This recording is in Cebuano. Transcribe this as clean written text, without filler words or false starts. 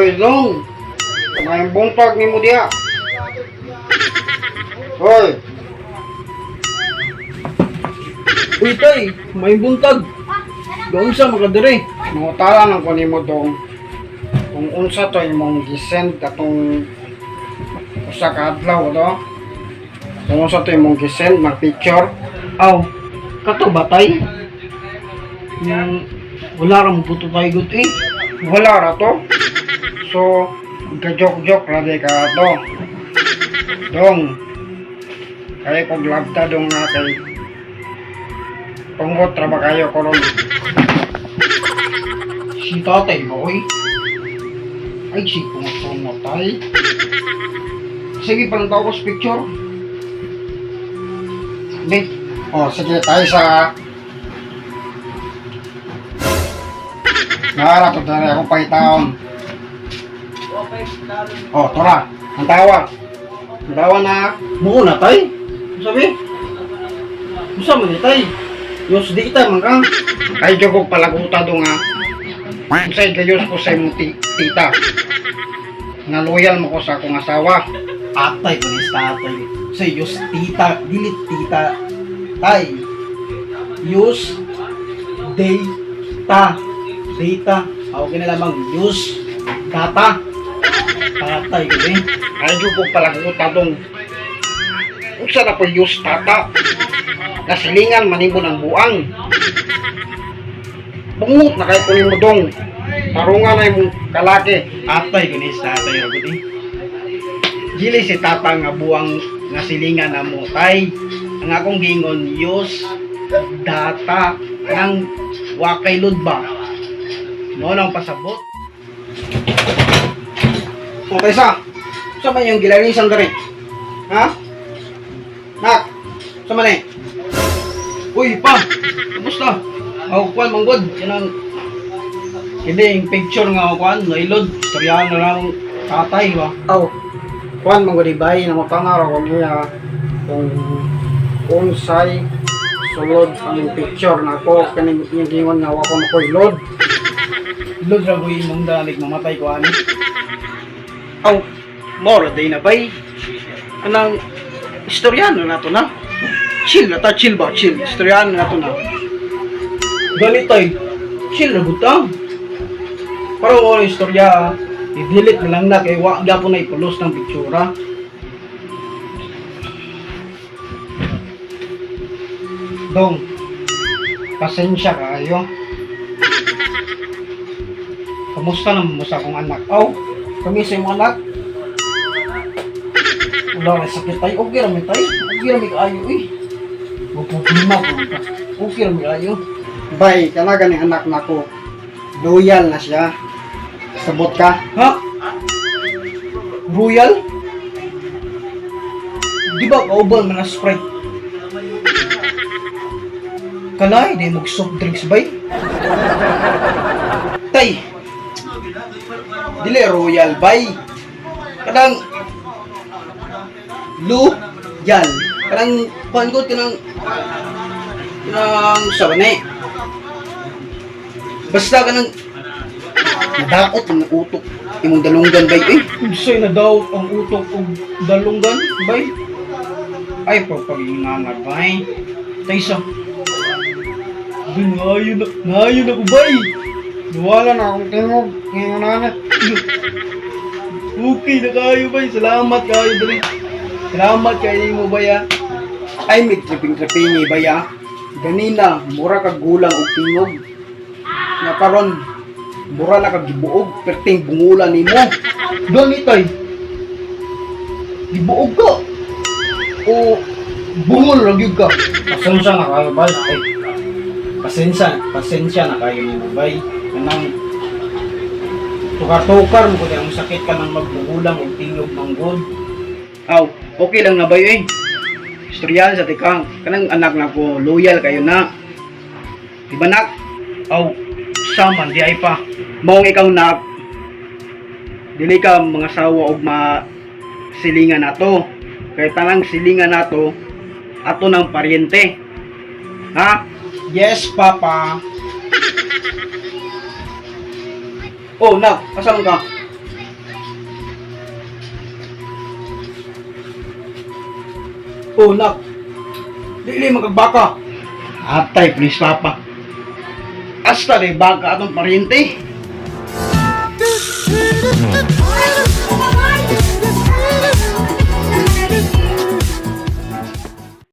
Hoy, Long. May buntag nimo diha. Hoy, Uy tay, may buntag. Gaunsa makadere. Mangutala nang ko nimo, Dong. Kung unsa to imong gisend atong usa ka adlaw to. Kung unsa to imong gisend mag picture. Aw, kato ba tay? Yung wala ra mo puto tay gut eh. Wala ra to. So, gajok-jok ra di ka to. Dong. Kay kog labta, dong, nga kay tungot ra ba kayo karon? Si tatay ba oy? Ay, si tungot tay. Sige, palang tao ko sa picture. Hindi. Oh, sige, tayo sa. Naara to dali akong pangitaon. Oh, tora. Ang tawa. Ang tawa na. Muo na tay. Sabi? Usa man ni tay? Yos di ita man ka. Ay, jugog palaguta do nga. Unsay gayos ko sa imong tita. Nga loyal mo ko sa akong asawa. Atay ko ni sa tatay. Sa yos tita, dili tita tay. Yos data. Data. Ako kina lamang yos data. Tatay ko eh. Ay, jugog palaguta dong. Unsa na po yus tata? Nasilingan manimo ng buang. Bungot na kay kunin mo, dong. Tarungan na imong kalaki. Atay ko ni sa tatay ko eh. Dili si tata nga buang nga silingan na mo tay. Ang akong gingon yos data ng wakay lud ba. Mo nang pasabot. Okay sa. Sa man yung gilarisan dere? Ha? Nak. Sa man eh? Uy, pa! Kumusta? Ako kuan manggod. Yan ang kini yung picture nga ako kuan, nailod. Istoryahan na lang tatay ba? Aw. Kuan man gud bay na motanga ra ko niya kung unsay sulod ang picture na ko kaning iyang gingon nga wa ko makoy load. Ilod ra ko imong dalik mamatay ko ani. Aw, moro day na bay. Anang istoryahan na nato na. Chill na ta, chill ba? Chill. Istoryahan na nato na. Ganit tay. Chill na butang. Pero wala istorya, i-delete na lang na kay wa gyapon na ipulos ng pictura. Dong. Pasensya kayo. Kamusta naman mo sa akong anak? Aw, kami sa imong anak. Wala rin sakit tayo. Okay rami tayo. Okay rami kaayo eh. May problema ko. Okay rami kaayo. Bay, kana gani anak nako. Loyal na siya. Sabot ka? Ha? Royal? Di ba kauban man ang Sprite? Kalay, di mag soft drinks bay? Tay! Dili royal bay. Kanang Lu Yal. Kanang kuan ko kanang kanang sa eh. Basta kanang nadaot ang utok imong dalunggan bay eh. Unsay nadaot ang utok og dalunggan bay? Ay pagpag-ingana bay. Taysa. Ngayon na, ngayon ako bay. Wala na akong tingog ngayon na. Okay na kayo bay. Salamat kayo dali. Salamat kayo mo bay ah. Ay mig tripping-tripping bay ah. Ganina mura kag gulang og tingog. Nga karon mura na kag gibuog perting bungulan nimo. Gani tay. Gibuog ka. O bungol ra gyud ka. Pasensya na kayo, bay. Ay, pasensya, pasensya na kayo nimo bay. Kanang tukar-tukar mo kung ang sakit ka nang magbugulang og tingog manggod. Aw, okay lang na bay eh. Istoryahan sa tikang. Kanang anak na ko, loyal kayo na. Di ba nak? Aw, saman di ay pa. Maong ikaw nak. Dili ka mga sawa og ma silingan nato. Kay tanang silingan nato ato ng paryente. Ha? Yes, Papa. Oh, nak, asan ka? Oh, nak. Dili makagbaka. Atay, please, papa. Hasta di baka atong paryente.